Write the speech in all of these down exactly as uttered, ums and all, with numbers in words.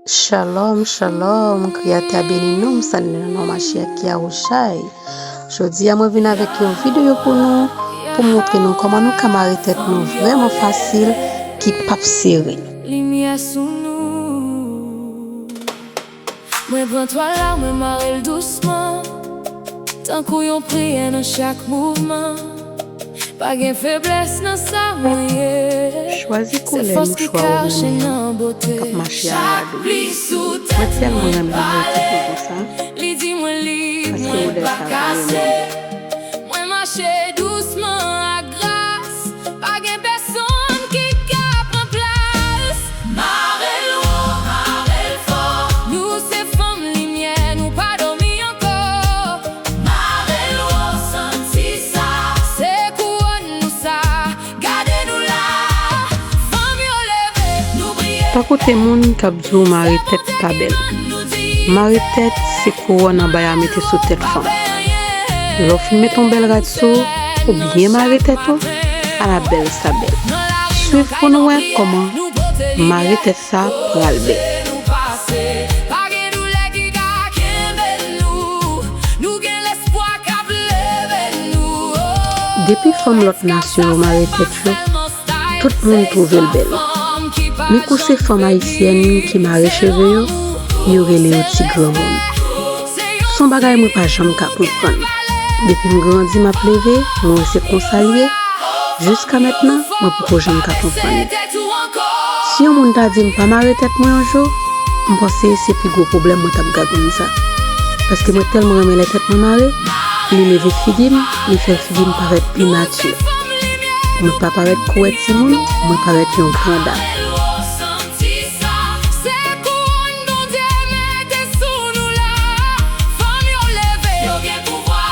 Shalom, shalom, Kreyatè a beni nou, m sali nou nan non Masyach Yahushai. Jodi a, mwen vin avèk yon videyo pou nou, pou montre nou kòman nou ka mare tèt nou vrèman fasil, ki p ap sere. Limyè sou nou. Mwen pran twal la, mwen mare l dousman, tankou yon priyè nan chak mouvman. Pa gen feblès nan sa mwen ye. Chwazi koulè mouchwa ou renmen an k ap mache a rad ou. Mwen tèlman renmen mare ti koulè sa, paske odè sa vrèman bon. Mwen mache dousman ak gras. Pa gen pèsonn ki ka pran plas. Mare l wo, mare l fò. Nou se fanm limyè, nou pa dòmi ankò. Mare l wo, santi sa. Se kouwòn nou sa. Gade nou la. Fanm yo leve, nou briye. Pa koute moun k ap di w mare tèt pa bèl. Mare tèt se kouwòn anba y a mete sou tèt fanm. Lè w fin mete yon bèl rad sou ou, ou byen mare tèt ou, ala bèl sa bèl. Swiv pou nou wè kòman mare tèt sa pral bèl. Depi fanm lòt nasyon yo mare tèt yo, tout moun twouve l bèl. Men kou se fanm ayisyèn ki mare cheve yo, yo rele yo ti granmoun. Se yon bagay mwen pa janm ka konprann. Depi m grandi, m ap leve, mwen wè se konsa l ye. Jiska mentnan, mwen poko janm ka konprann li. Si yon moun ta di m pa mare tèt mwen yon jou, m panse se pi gwo pwoblèm mwen t ap gadonm sa. Paske mwen tèlman renmen lè tèt mwen mare, li leve figi m, li fè figi m parèt pi mati. Mwen pa parèt kouwè timoun, mwen parèt yon gran dam.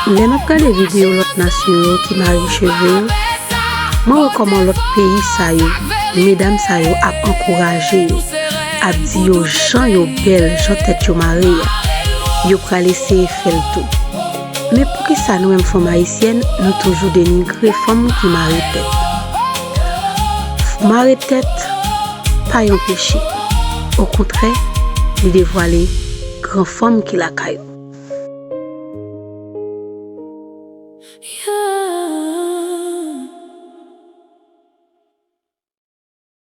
Lè m ap gade videyo lòt nasyon yo ki mare cheve yo, mwen wè kòman lòt peyi sa yo, medam sa yo ap ankouraje yo, ap di yo jan yo bèl, jan tèt yo mare a. Yo pral eseye fè l tou. Men poukisa nou menm fanm ayisyèn, nou toujou denigre fanm ki mare tèt? Mare tèt pa yon peche. Okontrè, li devwale gran fanm ki lakay ou.